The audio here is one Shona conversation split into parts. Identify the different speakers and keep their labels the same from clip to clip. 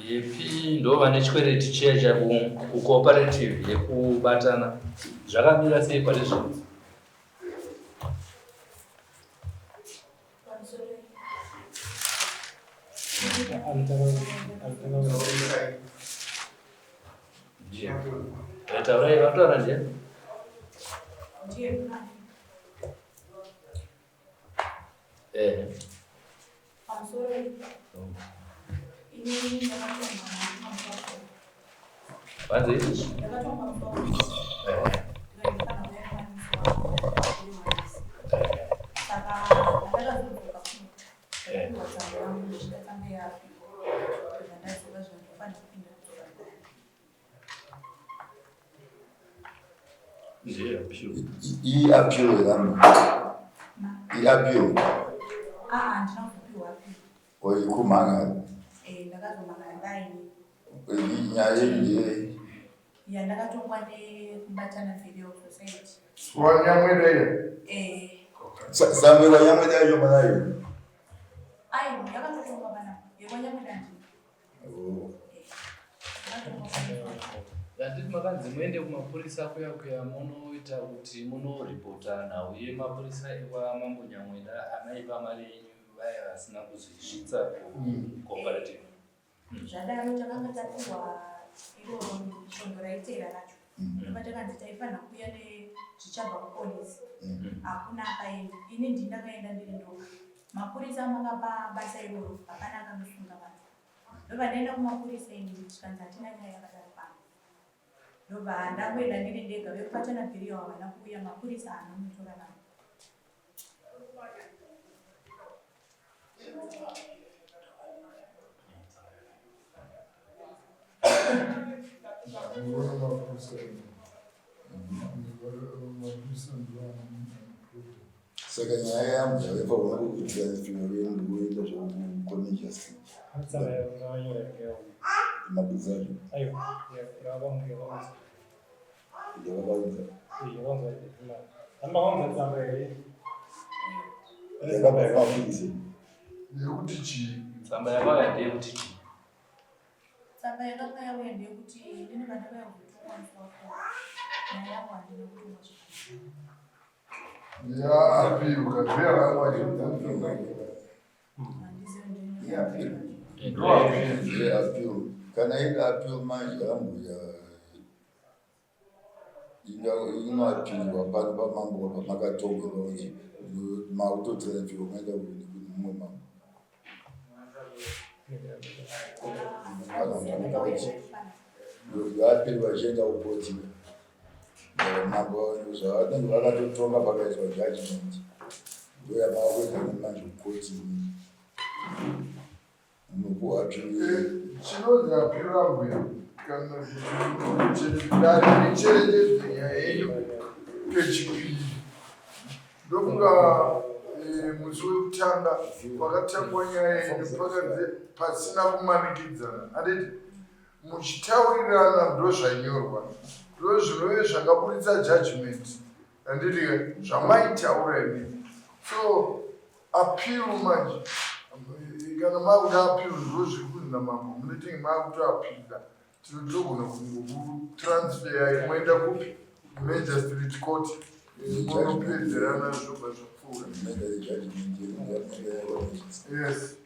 Speaker 1: Yepi ndo vane chikwereti chiya cha ku cooperative yekubatana zvakamira sei pari zvino? Ndiye. Taurai vataura ndiye.
Speaker 2: Ndiye.
Speaker 1: Eh.
Speaker 2: Pamusoro inini ndakatongwa.
Speaker 1: Vanzi?
Speaker 2: Ndakatongwa musoro.
Speaker 1: Eh.
Speaker 2: Saka ndakazodzoka futi.
Speaker 1: Eh.
Speaker 2: Ndapiwa tsamba yangu ndichida tsamba yeappeal. Ndobva ndadzoka zvino ndofanira kupinda kudzoka kudare.
Speaker 1: Ndiye appeal.
Speaker 3: I-appeal yangu. I-appeal.
Speaker 2: Ah, handina kuzopiwa appeal.
Speaker 3: Or ikumhangara.
Speaker 2: Eh, ndakazomangara ndaine.
Speaker 3: Nyaya yenyu ndeyei?
Speaker 2: Yandakatongwa nekubatana Burial Society.
Speaker 4: Wanyamweda iya?
Speaker 2: Eh.
Speaker 3: Tsamba yekwanyamweda yacho manayo?
Speaker 2: Aiwa, yakatotongwa panapa. Yekwanyamweda ndini.
Speaker 3: Oh.
Speaker 2: Yakatongwa panapa.
Speaker 1: Handiti makanzi muende kumapurisa kuya kuya munoita kuti munoripota nhau yemapurisa ekwamambo Nyamweda anaipa mari yenyu vaya vasina kuzoisvitsa kucooperative.
Speaker 2: Zvadaro takanga tapiwa iro svondo raitera racho. Ndobva takanzi taifanira kuuya nezvichabva kupolisi. Hakuna akaenda. Ini ndini ndakaenda ndiri ndoga. Mapurisa makapa basa iroro hapana akanosunga vanhu. Ndobva ndaenda kumapurisa ini zvikanzi hatina nyaya yakadaro pano. Ndobva ndangoenda ndiri ndega vekubatana bhiriyo havana kuuya mapurisa haana kunotora vanhu.
Speaker 4: Ndinoona mapurisa. Mapurisa ndiwo ane problem.
Speaker 3: Saka nyaya yangu yaiva kutransfer kuenda zvekukomeja street.
Speaker 5: Tsamba yavanyora yanga
Speaker 3: Mapurisa acho
Speaker 5: aiwa yavakaunza.
Speaker 3: yavakaunza.
Speaker 5: Yakaunza hamba kaunza tsamba here?
Speaker 3: Yakabva kumapurisa.
Speaker 4: Yekuti chii?
Speaker 1: Tsamba yakauya ndeyekuti chii?
Speaker 2: Tsamba yakanga yauya ndeyekuti inini vandakauya kuzotongwa musi wafour. Nyaya yangu handina kutongwa zvakanaka.
Speaker 4: Yaappeal kana ndeyavanga vachiudza.
Speaker 2: Handizivi ndini.
Speaker 3: I-appeal.
Speaker 4: Ndo-appeal.
Speaker 3: Ndeappeal. Kana iri appeal manje ambuya inoapirwa pano pamambo pamakatongerwa kuti makutotransferwa maenda kune mumwe mambo. Kana kuti yaapirwa ichienda kukoti. Mambo zvavanenge vakatotonga pakaiswa judgment ndoyamava kuenda manje kukoti munopuwa appeal.
Speaker 4: Chinonzi appeal ambuya kana kuti dare richerechedze nyaya yenyu kechipiri. Ndofunga musi wekutanga pakatangwa nyaya yenyu pakanzi pasina kumanikidzana, handiti? Muchitaurirana ndozvainyorwa, ndozvinove zvakaburitsa judgment, handiti? Zvamaitaura imimi. So appeal manje, kana makuda appeal ndozviri kunzi namambo munetenge makutoapila. Tinotogona kungokutransferai moenda kupi? Magistrate court, munopedzerana zvobva zvapfuura.
Speaker 3: Munoenda nejudgment yekunge
Speaker 4: Yes.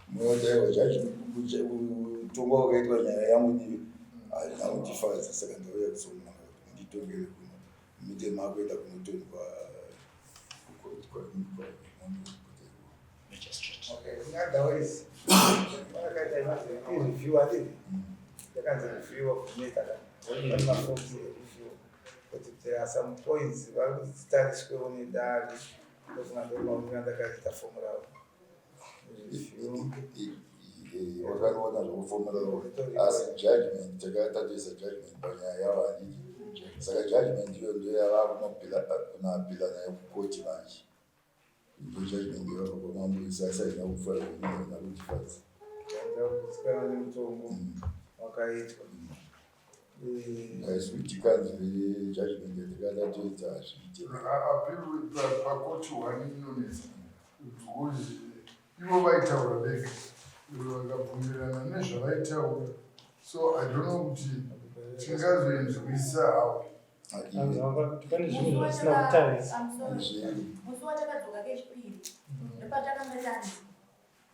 Speaker 3: Munotaiwa kutongwa kwakaitwa nyaya yangu ni hazvina kundifadza, saka ndauya kuzomanga kuti munditongere kuno muite makuenda kunotongwa kukoti.
Speaker 1: Magistrate.
Speaker 6: Okay, in other ways, vakaita review handiti? Yakanzi review of matter pane maforms ereview kuti there are some points vari kuti dzitariswewo nedare. Ndofunga ndo maonero andakaita fomu ravo review.
Speaker 3: Wakanoona zvekufomera, asi judgment takatatoisa judgment panyaya yavo, handiti? Saka judgment iyo ndo yava kunoapila nayo kukoti manje. Ndo judgment yavabva kwamambo isaina kufaina kutifadza.
Speaker 6: Kugutsikana nemutongo wakaitwa.
Speaker 3: Haisi kuti kanzi judgment yatakatatoita hazviite.
Speaker 4: Appeal pakoti one inonetsa because ivo vaitaura vega. Vakabvumirana nezvavaitaura so I don't know kuti tingazoinzwisa how.
Speaker 5: Pane zvimwe zvatisina kutarisa.
Speaker 2: Musi watakadzoka kechipiri ndopatakanga tanzi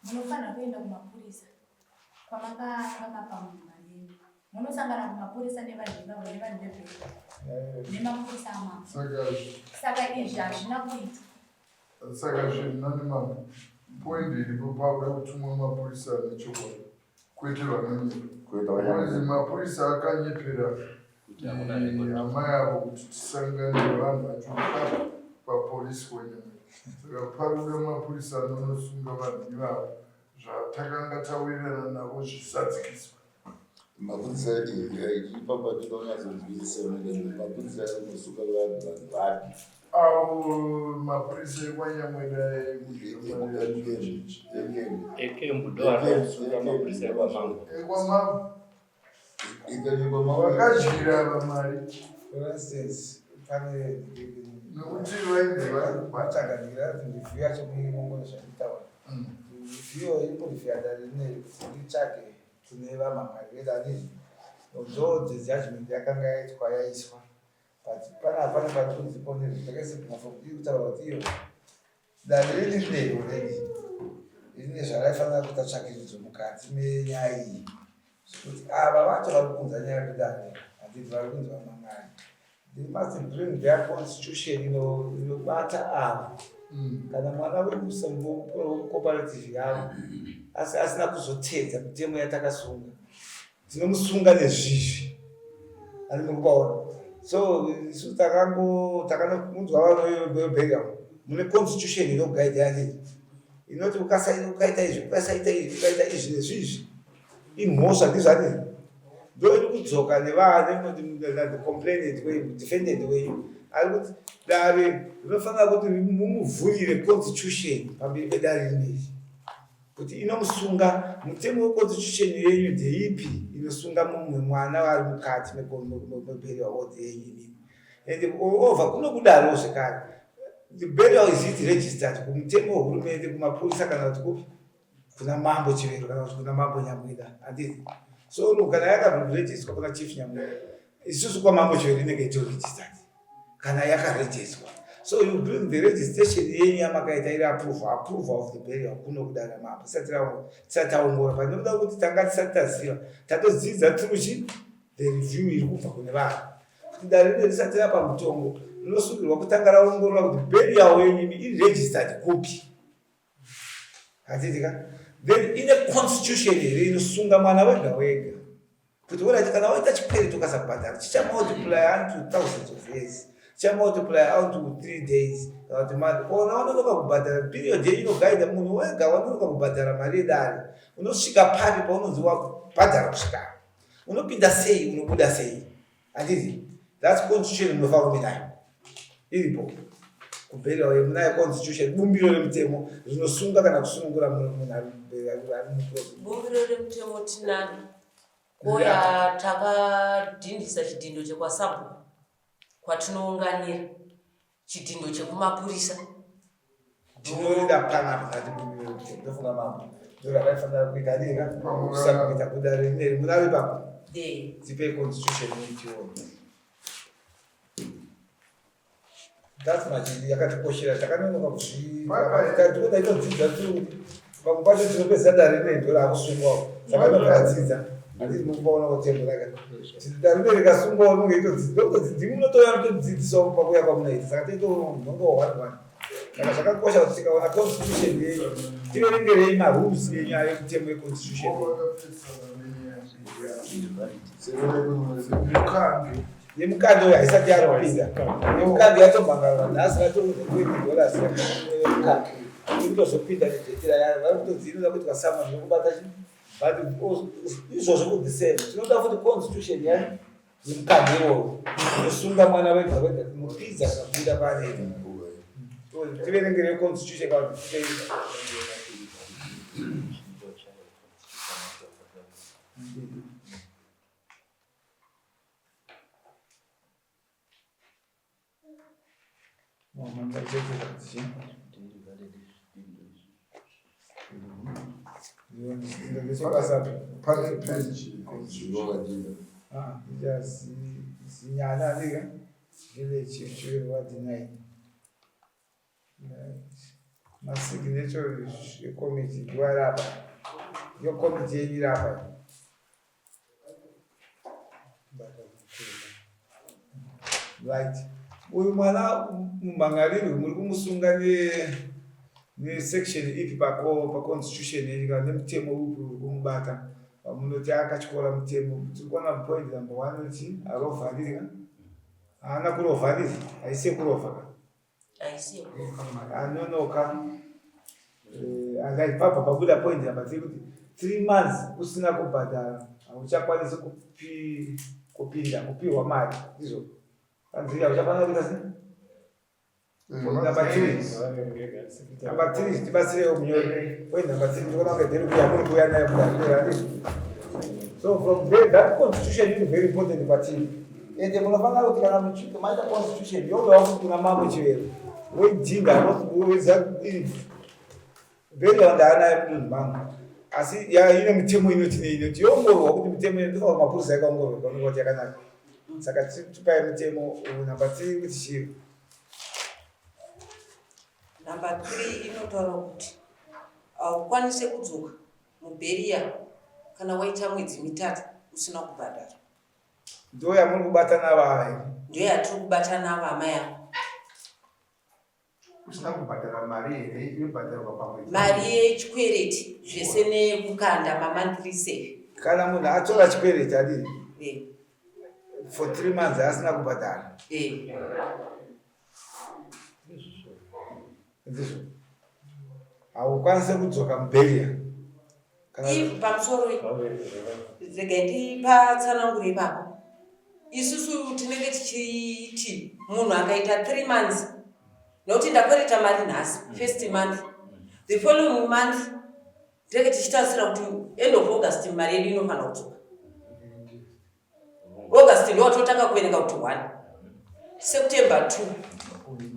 Speaker 2: munofanira kuenda kumapurisa kwamakanga mapa munhu mari yenyu munosangana kumapurisa nevanhu ivavo nevanhu vebheka nemapurisa amambo. Saka izvi hazvina kuitwa.
Speaker 4: Saka zvinhu nani mambo point iripo pakuda kutumwa mapurisa ane chokwadi kwete vanonyepa. Because mapurisa akanyepera amai avo kuti tisangane nevanhu vacho papolisi kwenyama. Saka parikuda mapurisa anonosunga vanhu ivavo zvatakanga tawirirana navo zvisadzikiswe.
Speaker 3: Mapurisa ipapa toda kunyatsonzwisisa mapurisa anosuka vanhu vanhu vapi?
Speaker 4: Avo mapurisa ekwanyamweda
Speaker 1: ekembu ndoanosunga mapurisa ekwamambo.
Speaker 4: Ekwamambo. Vakadyira ava mari.
Speaker 6: For instance, pane
Speaker 4: nekuti vainzi
Speaker 6: vatsvaga nzira review yacho muiongorora zvanditaura. Review iri kureview dare rineri kuti ritsvage kune vamhan'ari vedu handiti although the judgment yakanga yaitwa yaiswa but pana pane pari kunzi pone zvakaiswa for iri kutaura kuti iyo dare riri rineri already rine zvaraifanira kuita tsvakiridzo mukati menyaya iyi zvekuti ava vacho vari kuunza nyaya kudare handiti vari kunzi vamhan'ari they must bring their constitution inobata ava kana mwana wemucooperative yavo asi asina kuzotedza mitemo yatakasunga tinomusunga nezvizvi ani mukupaona so isu takanounzwa vanobhega mune constitution inogaidha yandii inoti ukaita izvi ukasaita izvi ukaita izvi nezvizvi imhosva ndizvo ani ndo iri kudzoka necomplainant wenyu defendant wenyu ari kuti dare rinofanira kuti mumuvhurire constitution pamberi pedare rineri kuti inomusunga mutemo weconstitution yenyu ndeipi inosunga mumwe mwana vari mukati meburial order yenyu imimi and over kunokudarowo zvekare the burial is it registered kumutemo wehurumende kumapurisa kana kuti kupi kuna mambo Chivero kana kuti kuna mambo Nyamwida handiti so no kana yakaregisterwa kuna chief Nyamwida isusu kwamambo Chivero inenge itoregistered kana yakaregisterwa so you bring the registration yenyu yamakaita iri approval approval of the burial kuno kudara mambo tisati taongora but nekuda kuti tanga tisati taziva tatodzidza through chi the review iri kubva kune vanhu kuti dare rino risati rapa mutongo rinosungirwa kutanga raongorora kuti burial yenyu imi iri registered kupi Handiti ka? Then ine constitution here inosunga mwana wega wega kuti alright kana waita chikwereti ukasabhadhara chichamultiply unto thousands of years chichamultiply unto 3 days kana kuti month ona wanonoka kubhadhara period yenyu inogaidha munhu wega wanonoka kubhadhara mari yedare unosvika papi paunonzi wabhadhara kusvika unopinda sei unobuda sei Handiti that's constitution munofanira kuve nayo iripo kubheriwa uye munayo constitution bumbiro remutemo rinosunga kana kusunungura munhu ari muprocess.
Speaker 7: Bumbiro remutemo tinaro koya takadhindisa chidhindo chekwasabhuku kwatinounganira chidhindo chekumapurisa
Speaker 6: ndinorida panapa ndati bumbiro remutemo ndofunga mambo ndoraraifanira kuita andika kusabmita kudare rineri munaro ipapo dzipei constitution tione that's much yakatikoshera takanonoka kuzvitationa itodzidza tu pamwe pacho tinopedza dare rineri ndorakusungwawo saka inobvadzidza handiti mukupaona kutembo raka dare rineri rikasungwawo unonge itodzidza ndimi munotouya mutodzidzisawo pakuya kwamunoita saka toitounonge one one saka zvakakosha kuti tikaona constitution yenyu tiverengerei marules enyu ayo mutemo yeconstitution yemukando uyo haisati yaropinda yemukando yatomhangarwa nhasi vatounza 20 dollars yemukando iri kutozopinda nedhetira yayo vari kutonzi inoda kuitwa summon yokubata chi but izvozvo ku the same tinoda futi constitution yayo yemukando iwoyo inosunga mwana wega wega kumupidza kana kubuda paanoita tiverengere constitution kana kuti
Speaker 4: Pane page.
Speaker 6: Ah, Zinyana ndika village Chivero ward 9. Masignature ekomiti ndiwarapa. Yo komiti yenyu iri apa. Right. Uyu mwana mumhan'arirwi muri kumusunga nesection ipi paconstitution yenyu kana nemutemo upi uri kumubata pamunoti akatyora mutemo? Tiri kuona point number one kuti arovharira. Haana kurovharira, haisi yekurovha ka.
Speaker 7: Haisi yekurovha.
Speaker 6: Anonoka. Pabva pabuda point number three kuti 3 months usina kubhadhara hauchakwanisi kupinda kupiwa mari, ndizvo? Kanzi hauchakwanisa kuita sei? Number three. Number three, tibatsirewo munyori. Point number three, ndikuona kunge ndiri kuya muri kuuya nayo kudare, handizvo? So from there, that constitution is very important kwatiri. Ende munofanira kuti kana muchinge maita constitution yodawo kuti kuna Mambo Chivero wedhinga burial ndaanayo mudunhu mangu, asi ine mitemo inoti neinoti yoongororwa kuti mitemo ndofanira mapurisa yakaongororwa kaonekwa kuti yakanaka. Saka tipai mitemo number three kuti chii?
Speaker 7: Number three inotaura kuti haukwanise kudzoka mubheriya kana waita mwedzi 3 usina kubhadhara.
Speaker 6: Ndo yamuri kubata navava here?
Speaker 7: Ndiyo yatiri kubata navo, amai avo.
Speaker 8: Usina kubhadhara mari here inobhadharwa pamwedzi?
Speaker 7: Mari yechikwereti zvese nekukanda mamonthly save.
Speaker 6: Kana munhu atora chikwereti adii for 3 months asina kubhadhara?
Speaker 7: Eh.
Speaker 6: Ndizvo, haukwanisi kudzoka mubheria kana
Speaker 7: Pamusoro, regai ndipatsanangure ipapo. Isusu tinenge tichiti munhu akaita 3 months, nokuti ndakwereta mari nhasi first month, the following month tinenge tichitarisira kuti end of August mari yedu inofanira kudzoka. August ndo watotanga kuverenga kuti 1 September, 2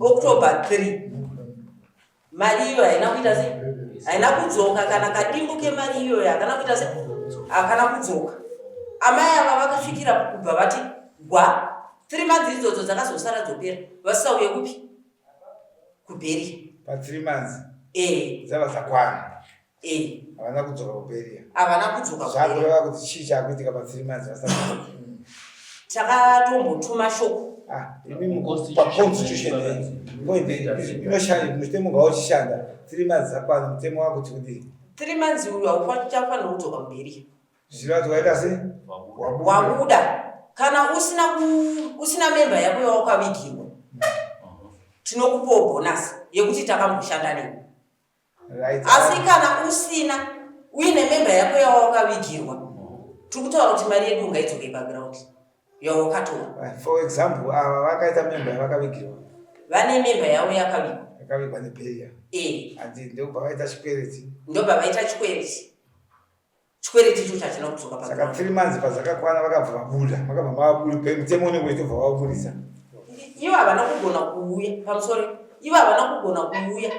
Speaker 7: October, 3 mari iyoyo haina kuita sei? Haina kudzoka. Kana kadimbu kemari iyoyo hakana kuita sei? Hakana kudzoka. Amai ava vakasvikira kubva vati gwa 3 months idzodzo dzakazosara dzopera vasisauye kupi? Kubheri.
Speaker 6: Pa 3 months?
Speaker 7: E.
Speaker 6: Dzava dzakwana?
Speaker 7: E.
Speaker 6: Havana kudzoka kubheria?
Speaker 7: Havana kudzoka kubheri.
Speaker 6: Zvakureva kuti chii chaakuitika pa 3 months vasina kudzoka?
Speaker 7: Takatombotuma shoko.
Speaker 6: Ah, imi paconstitution yenyu point inoshanda, mutemo ngauchishanda. 3 months dzakwana, mutemo wakuti kudii?
Speaker 7: 3 months uyu hauchafanira kudzoka mubheri.
Speaker 6: Zvichireva kuti waita sei?
Speaker 7: Wabuda. Kana usina memba yako yawakavigirwa, tinokupawo bonus yekuti takamboshanda newe. Asi kana usina, uine memba yako yawakavigirwa, tiri kutaura kuti mari yedu ngaidzoke paground yawakatora.
Speaker 6: For example, ava vakaita memba yavakavigirwa?
Speaker 7: Vane memba yavo yakavigwa.
Speaker 6: Yakavigwa nebheria?
Speaker 7: E.
Speaker 6: Handi ndobva vaita chikwereti?
Speaker 7: Ndobva vaita chikwereti. Chikwereti icho chachina kudzoka
Speaker 6: Saka
Speaker 7: paground.
Speaker 6: 3 months pazakakwana vakabva vabuda, makabva mavabuda, mutemo unenge uchitobva vaburisa.
Speaker 7: Ivo havana kugona kuuya pamusoro, ivo havana kugona kuuya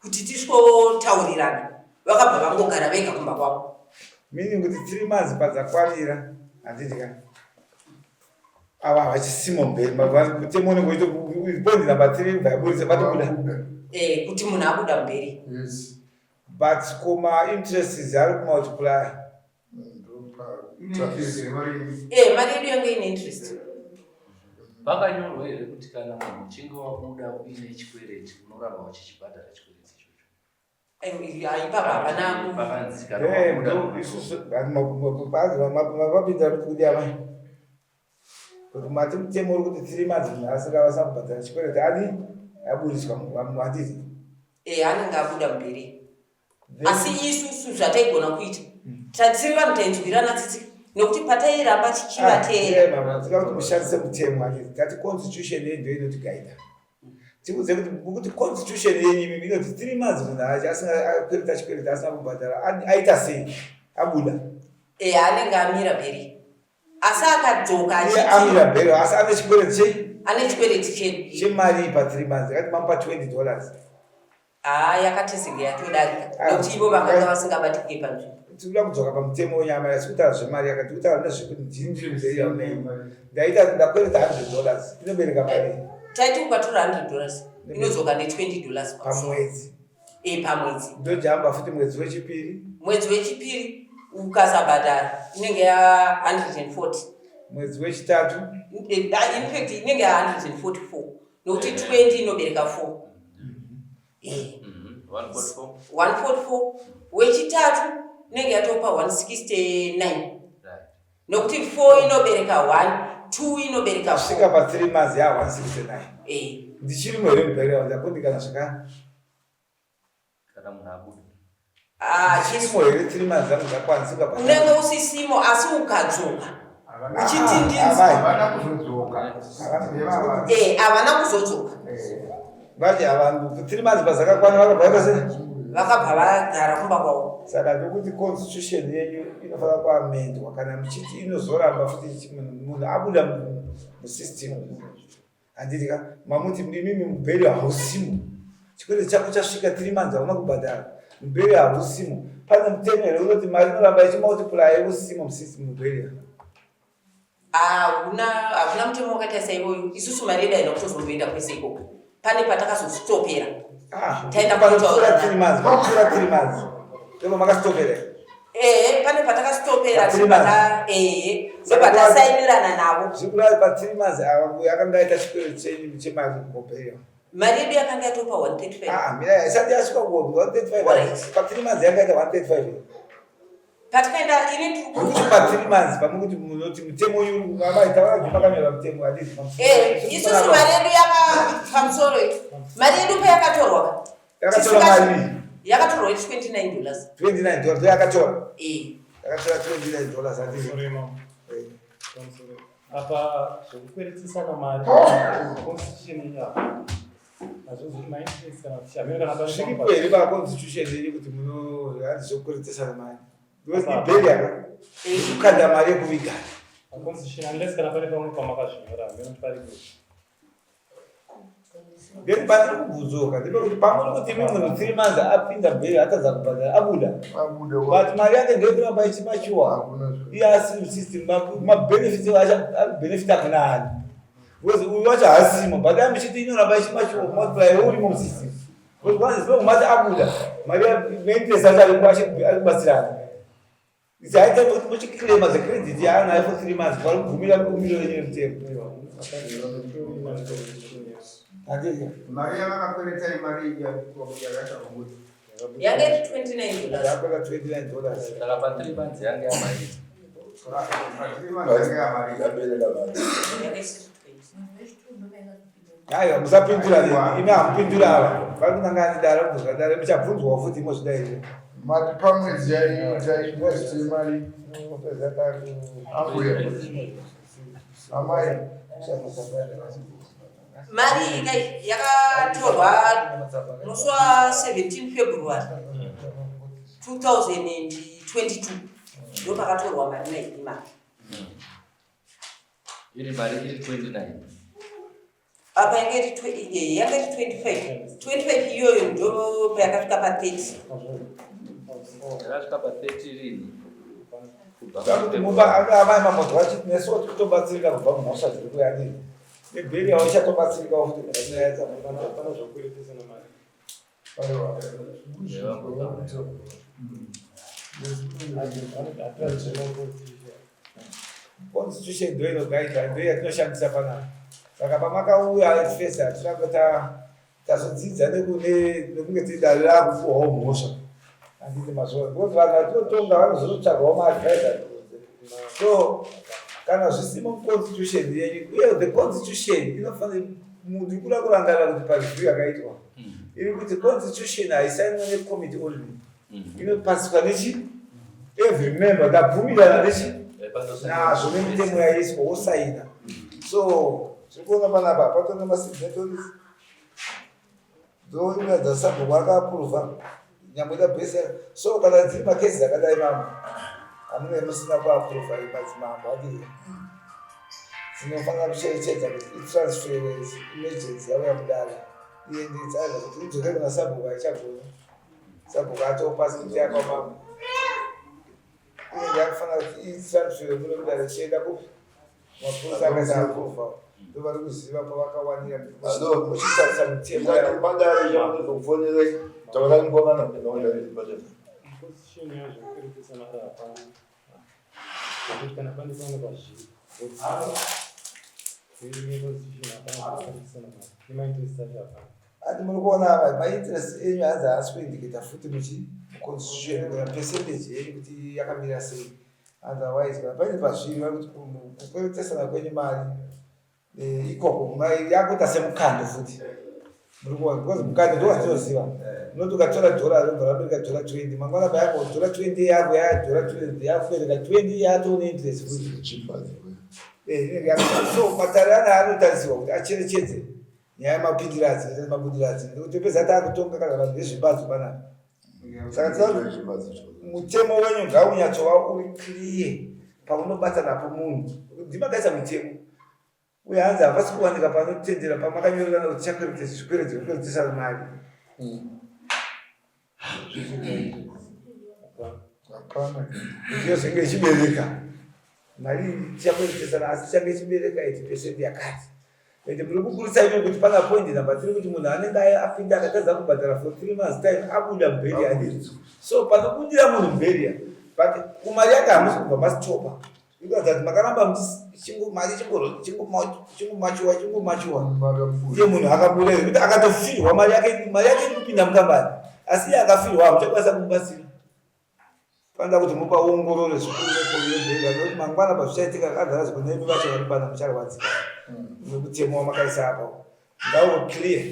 Speaker 7: kuti tisvotaurirana. Vakabva vangogara vega kumba kwavo.
Speaker 6: Meaning kuti 3 months padzakwanira, handiti ka, ava havachisimo mberi, mutemo unenge uchito point number three bva yaburitsa vatobuda.
Speaker 7: Eh, kuti munhu abuda mberi.
Speaker 6: But kuma interests ari kumultiply.
Speaker 7: Eh, mari yedu yange ine interest.
Speaker 1: Pakanyorwa here kuti kana munhu uchinge wabuda uine chikwereti unoramba uchichibhadhara chikwereti ichocho?
Speaker 7: Ipapa hapana.
Speaker 1: Pakanzi kana wabuda
Speaker 6: Isusu mapinda kuti kudi amai kuti mati mutemo uri kuti 3 months munhu asingavasina kubhadhara chikwereti adi aburiswa, handiti?
Speaker 7: Eh, anenge abuda mberi, asi isusu zvataigona kuita, tiri vanhu tainzwirana tsitsi nekuti patairamba tichivateera.
Speaker 6: Tinoda kuti mushandise mutemo, handiti? Tati constitution yedu ndo inotigaida. Tikuudze kuti constitution yenyu imimi inoti 3 months munhu asina akwereta chikwereti asina kubhadhara aita sei? Abuda.
Speaker 7: E, anenge amira mberi, asi akadzoka
Speaker 6: Iye
Speaker 7: achiti
Speaker 6: amira mberi, asi ane chikwereti chei?
Speaker 7: Ane chikwereti chedu.
Speaker 6: Chemari pa 3 months, akati mamupa $20.
Speaker 7: Haa yakatizenge yatodarika nekuti ivo vakanga vasingabatike panzvimbo.
Speaker 6: Tikuda kudzoka pamutemo wenyama yasi kutaura zvemari yakati kutaura nezvekuti ndini ndiri muzeri yaunei ndaita ndakwereta 100 dollars inobereka mari.
Speaker 7: Taiti ukatora 100 dollars inodzoka ne 20 dollars
Speaker 6: pamwedzi.
Speaker 7: E pamwedzi.
Speaker 6: Ndojamba futi mwedzi wechipiri.
Speaker 7: Mwedzi wechipiri ukasabhadhara inenge ya 140.
Speaker 6: Mwedzi wechitatu.
Speaker 7: In fact inenge ya 144 nokuti 20 inobereka 4. 144 wechitatu inenge yatopa 169 nokuti 4 inobereka 1 2 inobereka
Speaker 6: svika pa 3 months ya 169 eh. ndichirimo here mubheri ndakundikana zvakare
Speaker 1: kana munhu abuda
Speaker 7: ah,
Speaker 6: chirimo here 3 months dzangu dzakwanisika
Speaker 7: unenge usisimo asi ukadzoka uchiti ndinzi
Speaker 8: havana kuzodzoka
Speaker 7: eh, havana kuzodzoka
Speaker 6: eh. vati havanhu 3 months pazakakwana vakabva vaita sei
Speaker 7: vakabva vagara kumba kwavo
Speaker 6: saka ndokuti constitution yenyu inofanira kuamendwa kana muchiti inozoramba futi munhu abuda musystem Handiti ka mamuti imimi mubheri hausimo. Chikwereti chako chasvika 3 months hauna kubhadhara. Mubheri hausimo. Pane mutemo here unoti mari inoramba ichimultiply usimo musisi mubheri?
Speaker 7: Hakuna hakuna mutemo wakaita saiwoyo. Isusu mari yedu haina kutozomboenda kwese ikoko. Pane patakazostopera.
Speaker 6: Ah, taenda kunotaura 3 months. Pakupfuura 3 months. Ndipo makastopera.
Speaker 7: Ehe, pane patakastopera tibata ehe, ndopatasainirana navo.
Speaker 6: Zvikureva pa 3 months ava mbuya akanga aita chikwereti chenyu chemari kugopeyo.
Speaker 7: Mari yedu yakanga yatopa 135.
Speaker 6: Ah, mira isati yasvika ku 135. Pa 3 months yanga yaita 135.
Speaker 7: Patikaenda ini ndiri
Speaker 6: kuti pa 3 months pamukuti munoti mutemo uyu amai taura makanyora mutemo handiti.
Speaker 7: Eh, isusu mari yedu yaka pamusoro iyi. Mari yedu payakatorwa.
Speaker 6: Yakatora mari.
Speaker 7: Yakatorwa 29 dollars.
Speaker 6: 29 dollars yakatora.
Speaker 7: Eh.
Speaker 6: Yakatora 29 dollars handiti.
Speaker 5: Sorry mama.
Speaker 6: Eh.
Speaker 5: Apa zvekukweretesana mari constitution ya. Hazvozoti ma interest kana kuti hameno kana pane
Speaker 6: Zviripo here pa constitution yenyu kuti muno hanzi zvekukweretesana mari. Because ibheri yaka. Kukanda mari yekuviga.
Speaker 5: Constitution unless kana pane pamwe pamakazvinyora hameno kuti paripo.
Speaker 6: Then pandiri kubvunzoka ndepekuti pamuri kuti imi munhu 3 months apinda bheri atadza kubhadhara abuda but mari yake ndoyekuramba ichimachiwa iye asiri musystem mabenefits abenefita kuna ani because uyu wacho haasimo but dai muchiti inoramba ichimachiwa multiply urimo musystem because once zvinogumati abuda mari mainterest acho ari kubatsirana It's high time kuti muchiclaima the credit yaanayo for 3 months vari kubvumira bumbiro renyu remutemo. Handiti?
Speaker 8: Mari yavakakwereta imari yakaita
Speaker 7: Yange iri 29 dollars.
Speaker 6: Yakakwera 29 dollars.
Speaker 1: Saka pa 3 months yange yamari.
Speaker 3: Yabereka mari.
Speaker 7: Yange isiri 20.
Speaker 6: Aiwa musapindura imi hamupindura ava. Vari kunanga dare mubvunzwa dare muchabvunzwawo futi imozvida here.
Speaker 4: Mati pamwedzi yaiita interest yemari ambuya amai
Speaker 7: Mari iyi kai yakatorwa musi wa 17 February 2022 ndopakatorwa mari naImari.
Speaker 1: Iri mari iri 29.
Speaker 7: Apa yanga iri yanga iri 25. 25 iyoyo ndo payakasvika pa 30.
Speaker 1: Yakasvika pa 30 rini? Kubva
Speaker 6: Zvakuti muba anga amai mambo vachiti nesuwo tiri kutobatsirika kubva mumhosva dziri kuuya nini. Nebheri yavo ichatobatsirikawo futi kubva munyaya dzamuri.
Speaker 5: Pana zvokweretesana mari.
Speaker 4: Aiwa.
Speaker 6: Constitution ndo inogaidha ndo yatinoshandisa panapa. Saka pamakauya at first hatina kuta tazodzidza nekunge tiri dare rakupuhwawo mhosva. Handiti mazviona because vanhu vatinotonga vanozototsvagawo maadvisor kunze. So kana zvisimo muconstitution yenyu uye the constitution inofanira munhu kuda kurangarira kuti pareview yakaitwa iri kuti constitution haisainwa necommittee only inopasiswa nechi every member ndabvumirana nechi nazvo nemitemo yaiswa wosaina so zviri kuona panapa patone masignatories dzoina dzasabhuku akaapuruvha nyangwe ida bhesa so kana dziri makesi akadai mambo amunge musina kuapuruvha madzimambo adii dzinofanira kucherechedza kuti itransfer emergency yauya mudare. Iende itsaza kuti idzoke kuna sabhuku haichagoni. Sabhuku atopa siti yakwamambo. Inenge yakufanira kuti itransfer muno kudare tichienda kupi? Mapurisa akaisa approva. Ndovari kuziva pavakawanira muchitarisa mutemo yavo.
Speaker 3: Padare chakuzokufonerai taurai mukomana
Speaker 5: Constitution yazvo kukweretesa mari hapana. Zvekuti kana pane pamwe pazviri. Constitution hapana kukweretesana mari. Nemainterest acho hapana.
Speaker 6: Ati muri kuona ava mainterest enyu hanzi haasi kuindicata futi muchi constitution kana percentage yenyu kuti yakamira sei. Otherwise kana paine pazviri vari kuti kukweretesana kwenyu mari eh, ikoko yakuita semukando futi. Muri kuona because mukando ndo watinoziva. Unoti ukatora dhora robva rabereka dhora 20 mangwana payako dhora 20 yako ya dhora 20 yakubereka 20 yatoo neinterest futi. Eh, inenge yakuita. So matare ana anotarisirwa kuti acherechedze nyaya yemapindiro adzinoita nemabudiro adzinoita kuti topedza taakutonga kana vanhu vezvimbadzo panapa. Saka tinoda mutemo wenyu ngaunyatsova uri clear paunobata napo munhu. Ndimakaisa mutemo. Uye hanzi hapasi kuwanika panotendera pamakanyorerana kuti chakweretesa zvikwereti zvekukweretesana mari.
Speaker 4: Hapana.
Speaker 6: Ndiyo zvinge ichibereka. Mari tichakweretesana asi tichange ichibereka 80% yakati. Ende muri kuburitsa imi kuti pana point number 3 kuti munhu anenge apinda akatadza kubhadhara for 3 months time abuda mubheria handiti. So panobudira munhu mubheria but kumari yake hamusi kubva masitopa. Because that makaramba mari chingomachiwa chingomachiwa iye munhu akabuda kuti akatofirwa mari yake mari yake iri kupinda mukambani asi iye akafirwa hamuchakwanisa kumubatsira. Panoda kuti mupaongorore zvikuru nekoyebhera nekuti mangwana pazvichaitika otherwise kune imi vacho vari pano mucharwadzika nekutemo wamakaisa apa ngauve clear.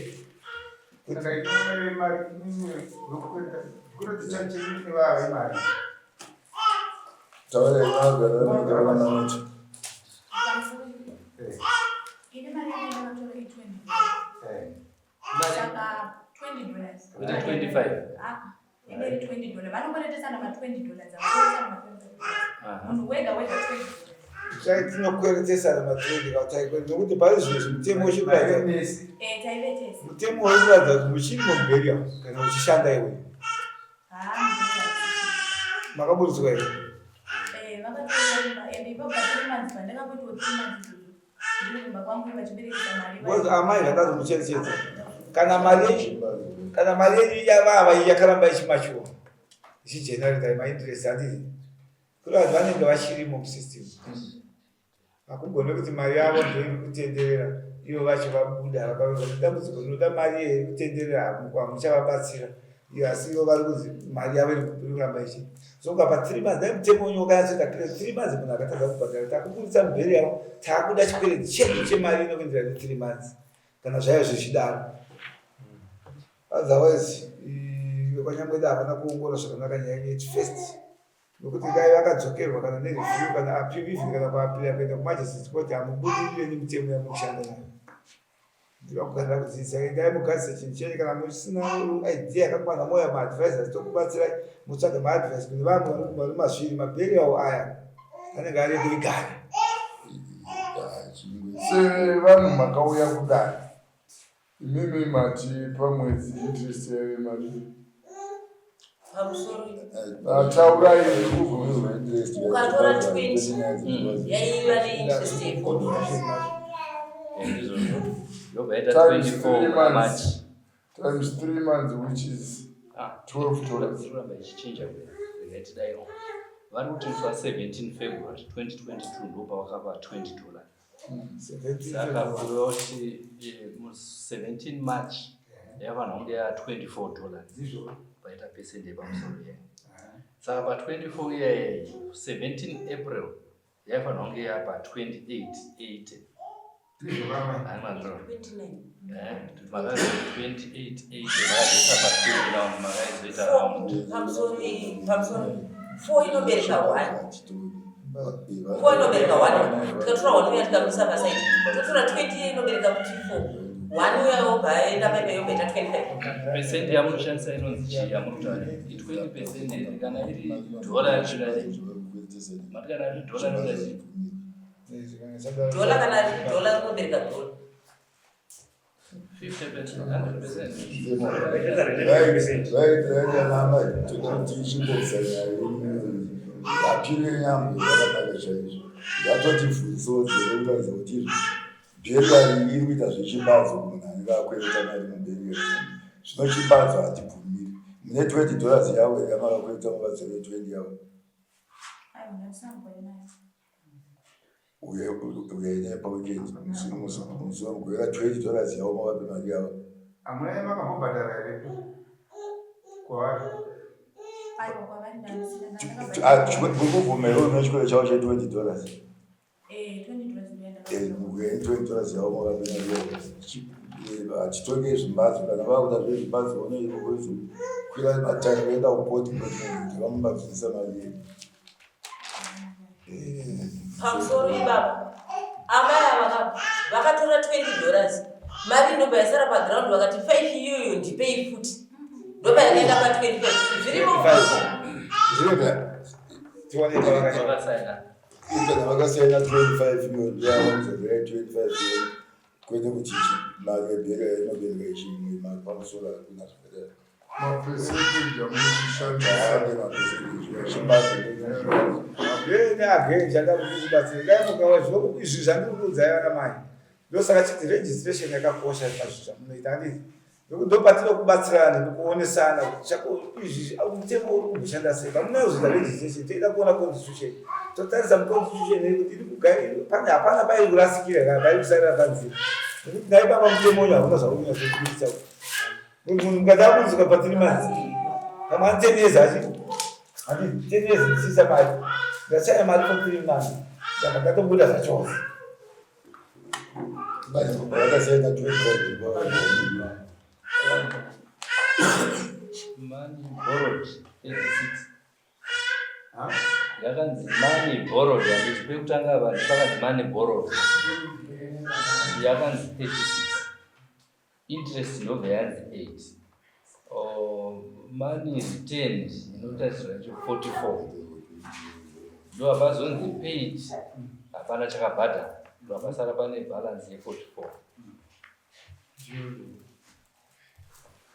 Speaker 8: Saka imwe mari imwe yokukwereta chikwereti chacho chenyu nevava vemari.
Speaker 3: Taurai vagara vanoti.
Speaker 8: Eh,
Speaker 2: Ini mari yangu ndakatora i 20
Speaker 8: eh.
Speaker 2: Saka 20 dollars.
Speaker 1: Kuita 25.
Speaker 2: Ah, inenge iri 20 dollars. Vanokweretesana ma 20 dollars. Havakweretesana ma 25 dollars.
Speaker 1: Aha.
Speaker 2: Munhu wega wega 20 dollars.
Speaker 6: Tai tinokweretesana ma20 kana taikwereta nekuti pari zvino izvi mutemo uchikuratidza
Speaker 8: Mari mesi.
Speaker 2: Eh, taive tese.
Speaker 6: mutemo uri kuratidza kuti muchiri mubheria kana uchishanda iwe
Speaker 2: Ah,
Speaker 6: makaburitswa here
Speaker 2: Eh, vakatora kumba and ipapo pa 3 months pandakamboitawo 3 months idzodzo. Ndiri kumba kwangu vachiberekesa mari.
Speaker 6: Because amai zvakazomucherechedza kana mari yenyu kana mari yenyu yavava iyi yakaramba ichimachuwa ichigenerata mainterest handiti kuri vanhu vanenge vachirimo musystem hakugone kuti mari yavo ndoiri kutenderera ivo vacho vabuda vakaona kuti dambudziko rinoda mari iri kutenderera hamuchavabatsira iyo asi ivo vari kunzi mari yavo iri kuramba ichi so ukapa 3 months dai mutemo wenyu wakanyatsoita clear 3 months munhu akatadza kubhadhara takuburitsa mubheri yavo takuda chikwereti chedu chemari inokuenderana ne 3 months kana zvaiva zvichidaro otherwise vekwaNyamweda havana kuongorora zvakanaka nyaya yenyu at first nokuti dai vakadzokerwa kana nereview kana appeal even kana kuappeala kuenda kumagistrates court hamubudirire nemitemo yamukushanda nayo. Ndinokugarira kudzidzisa endai mugadzise chinhu chenyu kana musina idea yakakwana mouya maadvisors tokubatsirai mutsvage maadvice kune vamwe vari mazviri maburial aya anenge ari ekuigara.
Speaker 4: Sevanhu makauya kudai imimi mati pamwedzi interest yaive marii?
Speaker 7: Pamusoro.
Speaker 4: Taurai ndikubvunza.
Speaker 7: Ukatora 20 yaiva neinterest ye 4 dollars.
Speaker 1: Ndizvozvo. Yobva yaita
Speaker 4: Times
Speaker 1: 24
Speaker 4: three
Speaker 1: March.
Speaker 4: months. Times 3 months which is
Speaker 1: Ah,
Speaker 4: 12 dollars.
Speaker 1: Kuramba ichichinja kwe. Regai tidaiwo. Vari kuti musi wa 17 February 2022 ndopavakapa 20 dollars. Saka kureva kuti musi 17 March yafanira kunge ya 24 dollars. Paita percent yepamusoro iyayi. Saka pa 24 iyayi 17 April yaifanira kunge yapa 28.80. Hayi mazviro.
Speaker 7: 29.
Speaker 1: Makazi 28.80 makazoisa pa 2 round makaizoita round.
Speaker 7: Pamusoro pamusoro 4 inobereka 1. 4 inobereka 1. Tikatora 1 uya tikamisa pasaidi. Totora 20 inobereka kuti 4. 1 uya yobva yaenda paipa yobva yaita 25.
Speaker 1: Percent yamunoshandisa inonzi chii yamurikutaura? I 20 percent here kana iri dhora rinoda chii? Mati kana iri dhora rinoda chii?
Speaker 7: Dhola kana riri dhola rinobereka dhola.
Speaker 3: Right, toda kuti ichimbobvisa nyaya yenyu. Appeal yenyambo yakanaka chaizvo. Yatotivhurisawo nzeve kuratidza kuti izvi burial iri kuita zvechimbadzo kumunhu anenge akwereta mari muburial. Zvino chimbadzo hatibvumiri. Mune 20 dollars yavo here yamakakwereta mukadzore 20 yavo?
Speaker 2: Aiwa, ndandisina nayo.
Speaker 3: Uyai naye paweekend musi wemugovera 20 dollars yavo mavape mari yavo.
Speaker 8: Hamuna makambobhadhara here kwavari?
Speaker 2: Aiwa, kwavari ndandisina. Ndakabhadhara.
Speaker 3: Muri kubvuma here une chikoro chavo che 20 dollars?
Speaker 2: Eh, 20 dollars ndoyandakabhadhara.
Speaker 3: Uyai 20 dollars yavo mavape mari yavo. Hatitonge zvimbadzo kana vakuda zvezvimbadzo vanoikwira matare voenda kukoti kuti vamubadzisa mari yedu.
Speaker 7: Pamusoro ibaba, amai ava vakatora 20 dollars, mari ndobva yasara paground, vakati 5 iyoyo ndipei futi, ndobva yakaenda pa25 zvirimo.
Speaker 6: Tione pavakanyora.
Speaker 1: Vakasaina.
Speaker 3: Kana vakasaina 25 iyo ndiyavamuzodzorai 25 iyo, kwete kuti mari yebhera inobereka ichimwe mari pamusoro, hakuna zvakadaro.
Speaker 4: Mapercentage amunoshandisa.
Speaker 3: Ane mapercentage chimbadzo.
Speaker 6: Again, again, chada kuti kubatsira dai mukawa zvino izvi zvandiri kuudzai vana mai, ndosaka chiti registration yakakosha pazvinhu zvamunoita, handiti? Nekuti ndo patinokubatsirana nekuonesana kuti chako izvi mutemo uri kumboshanda sei. Pamunozoita registration, toida kuona constitution, totarisa muconstitution yedu kuti iri pane hapana pairi kurasikira kana pairi kusarira panzira, nekuti dai papa mutemo uyu hauna zvauri kunyatsokuita. Munhu mukati akunzika pa 3 months, pamwe ani 10 years achi handi 10 years ndisiisa mari, ndachaya mari for 3 months, saka ndatobuda zvachose.
Speaker 3: Vakasaina 25.
Speaker 1: Money borrowed 36. Yakanzi money borrowed, handiti? Pekutanga vanhu pakanzi money borrowed yakanzi 36, interest ndobva yanzi 8. Oh, money returned inotarisirwa yacho 44, ndo hapazonzi paid, hapana chakabhadhara, ndo hapasara pane balance ye44.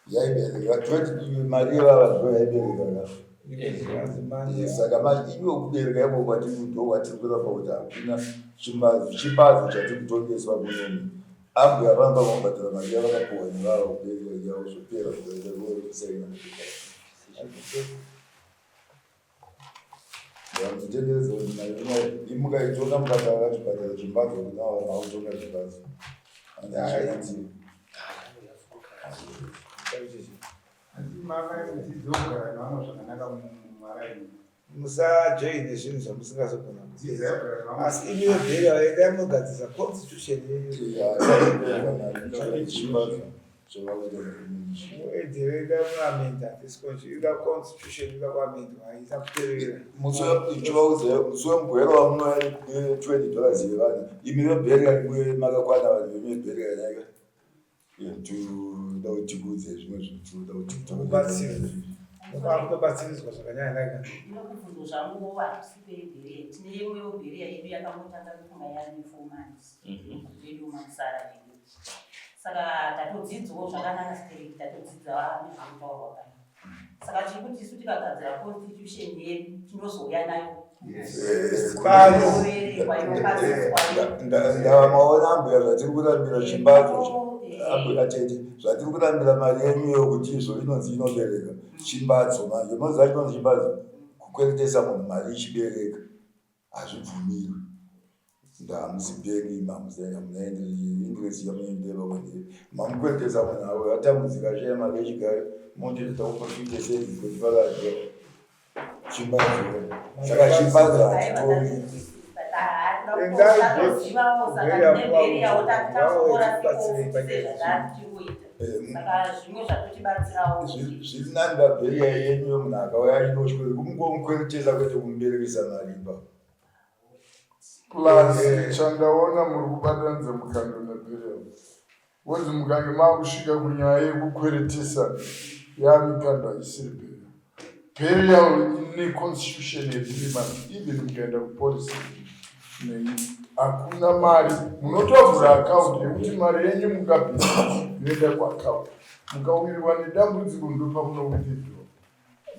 Speaker 3: Yaibereka 20 mari yevava ndo yaibereka. Saka manje iwe kubereka iko kwatiri ndo kwatiri kuramba kuti hakuna chimbadzo, chimbadzo chatiri kutongeswa kunomu. Ambuya vanga vamubhadhara mari yavakapuwa nevava kubereka yavo, zvopera, zvikaita vosaina mapepa. Vanotenderedza kuti mari imukaitonga mukati akachibhadhara chimbadzo kuna vava makutonga chimbadzo. Handichaiti.
Speaker 8: Asi makadzidzo kugara nevamwe zvakanaka mumaraini.
Speaker 6: Musajoine zvinhu zvamusingazogona
Speaker 8: Dzidzo
Speaker 6: kupedza.
Speaker 8: yekugara nevamwe.
Speaker 6: Asi imi vebhera, endai munogadzirisa constitution yenyu.
Speaker 3: Chimbadzo chavakuita.
Speaker 6: Muedzere, muamenda this ida constitution ida kuamendwa, haina kuteverera.
Speaker 3: Chivaudza musi wemugovera wamunoya ne 20 dollars yevanhu, imi vebherian makakwana vanhu vemebherian aika toda kuti tikuudze zvimwe zvinhu, tinoda kuti
Speaker 6: Kubatsira. Mukakutobatsiridzwa zvakanyanya naika.
Speaker 9: Ndinokubvunzo zvangu, hatisi pebheria, tine imwewo bheria yedu yakangotanga kufunga yari 4 months yedu mamusara yedu, saka tatodzidzawo zvakanaka stereki, tatodzidza nezvekutaurwa pano. Saka tiri kuti isu tikagadzira constitution yedu tinozouya nayo.
Speaker 6: Pano.
Speaker 9: Inoverengwa, inopasiswa.
Speaker 3: Ndava maona ambuya zvatiri kurambira chimbadzo, ambuya tete, zvatiri kurambira mari yenyu yokuti izvo inonzi inobereka chimbadzo. Manje munoziva chinonzi chimbadzo? Kukweretesa munhu mari ichibereka hazvibvumirwi. Ndamusi bhengi mamuzaina muna interest yamunoendera kwendiri, mamukweretesa munhu avo atambudzika shaya mari yechigaro, motoita kupa 50 cents kuti pakadya chimbadzo. Saka chimbadzo hatitongi.
Speaker 9: Tatozivawo, saka tine bheriyawo tatokorasezvatatichiita, saka zvimwe zvatotibatsirawo.
Speaker 3: Zviri nani pabheriya yenyu yemunhu akauya achinotyore kumungomukweretesa kwete kumuberekesa mari ipapo.
Speaker 4: Plus chandaona, muri kubatanidza mukando neburial, wonzi mukange maakusvika kunyaya yekukweretesa yamikando haisiri burial. Burial ine constitution ye 3 months. Even mukaenda kupolisi nei, hakuna mari munotovhura account yekuti mari yenyu mungabvisa. Yoenda kuaccount. Mukawirwa nedambudziko ndopamunowithdraw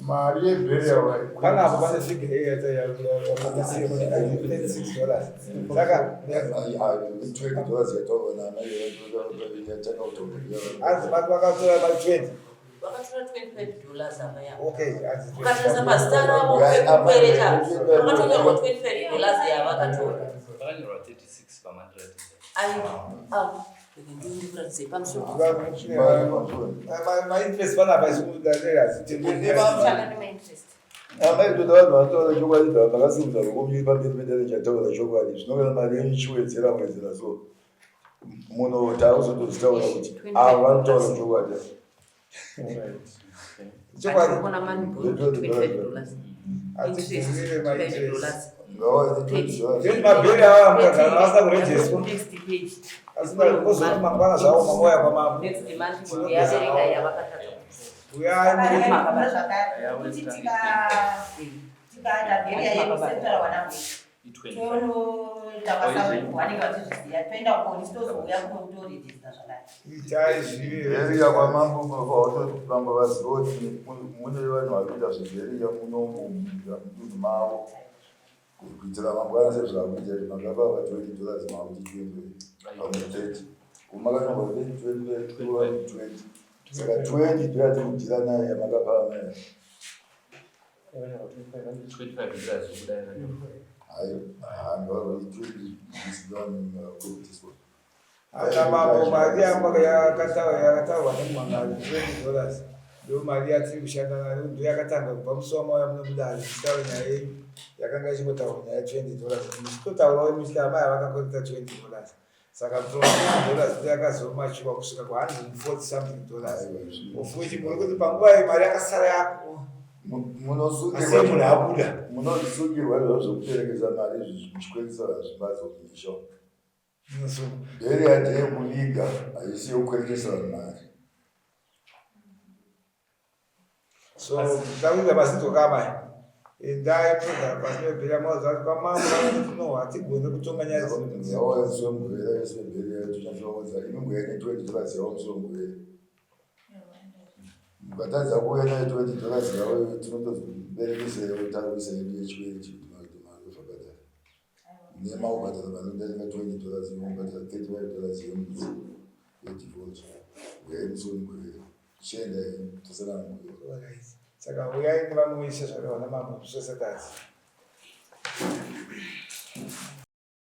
Speaker 4: mari yeburial.
Speaker 6: Panapa pane figure ye36 dollars. Saka
Speaker 3: $20 yataurwa naamai yatanga kutaura.
Speaker 6: Hanzi vakatora mari 20.
Speaker 7: Vakatora 25 dollars apa yavo.
Speaker 6: Okay, hanzi
Speaker 7: Ukatarisa pazita ravo pekukwereta pakatonyorwa 25 dollars yavakatora.
Speaker 1: Pakanyorwa 36 pamandiratidza.
Speaker 7: Aiwa, avo rega ndikuratidze pamusoro.
Speaker 6: Mainterest panapa
Speaker 3: Amai, toda vanhu vanotaura chokwadi. Makasimudza ruoko muri pamberi pedare, chataura chokwadi. Zvino kana mari yenyu ichiwedzera wedzera, so muno taakuzotozvitaura kuti ava vanotaura chokwadi.
Speaker 6: Chokwadi.
Speaker 7: Ona money bond 25 dollars. Interest 25 dollars.
Speaker 6: Then mabheri ava mukagara vasina kurejestwa.
Speaker 7: Next page.
Speaker 6: Asi kozoti mangwana zvavo mamauya kwamambo.
Speaker 7: Next month yaverenga yavakatadza.
Speaker 6: Uyai.
Speaker 9: Zvakare kuti tikaita burial yedu sekutaura wanangu, tonoita kwasabhuku, vanenge vachizviziva, toenda kupolisi, tozouya kunotorejista zvakare.
Speaker 6: Itai zvive.
Speaker 3: Burial kwamambo, mambo vaziva kuti mune vanhu vari kuita zveburial munomu mudunhu mavo, kuitira mangwana sezvakuita kuti makapa va $20, makuti 20, pamwe 30, kumakanyorwa 20, saka 20 ndoyati kudhira nayo yamakapa amai.
Speaker 1: 25 dollars zvokuda yakanyorwa.
Speaker 3: Hayi, 20 kuitiswa.
Speaker 6: Ana mambo, mari yakataurwa nemumangari $20 ndo mari yatiri kushanda nayo, ndo yakatanga kubva musi wamauya muno mudare muchitaura nyaya yenyu. Yakanga ichingotaurwa nyaya ye$20, muchitotaurawo muchiti amai avakakwereta $20. Saka from $20 ndo yakazomachiwa kusvika ku140 something dollars, of which muri kuti panguva iyi mari yakasara yako asi munhu abuda.
Speaker 3: Munosungirwa izvozvo zvekuperekesa mari izvi muchikweretesa vanhu zvimbatso kumisha. Burial ndeyekuviga, haisi yekukweretesa vanhu mari.
Speaker 6: So takuita masinzwa kamai, endai munogara pasi mebhera, maudza kuti kwamambo vanoti no, hatigoni kutonga nyaya dzino.
Speaker 3: Yauya musi weMugovera yese weburial, tonyatsovaudza imi nguya ne$20 yavo musi weMugovera. Mukatadza kuuya nayo $20 yavo, tinotozoberekesaiwo takuisa yedu yechikwereti kuti mazobhadhara nemaubhadhara vanodarika $20, imobhadhara $35 yemudzi yedefault. Uyai musi weMugovera, chiendai, tosangana Mugovera.
Speaker 6: Alright. Saka uyai nevamwe vese zvakarehwa namambo musi weSaturday.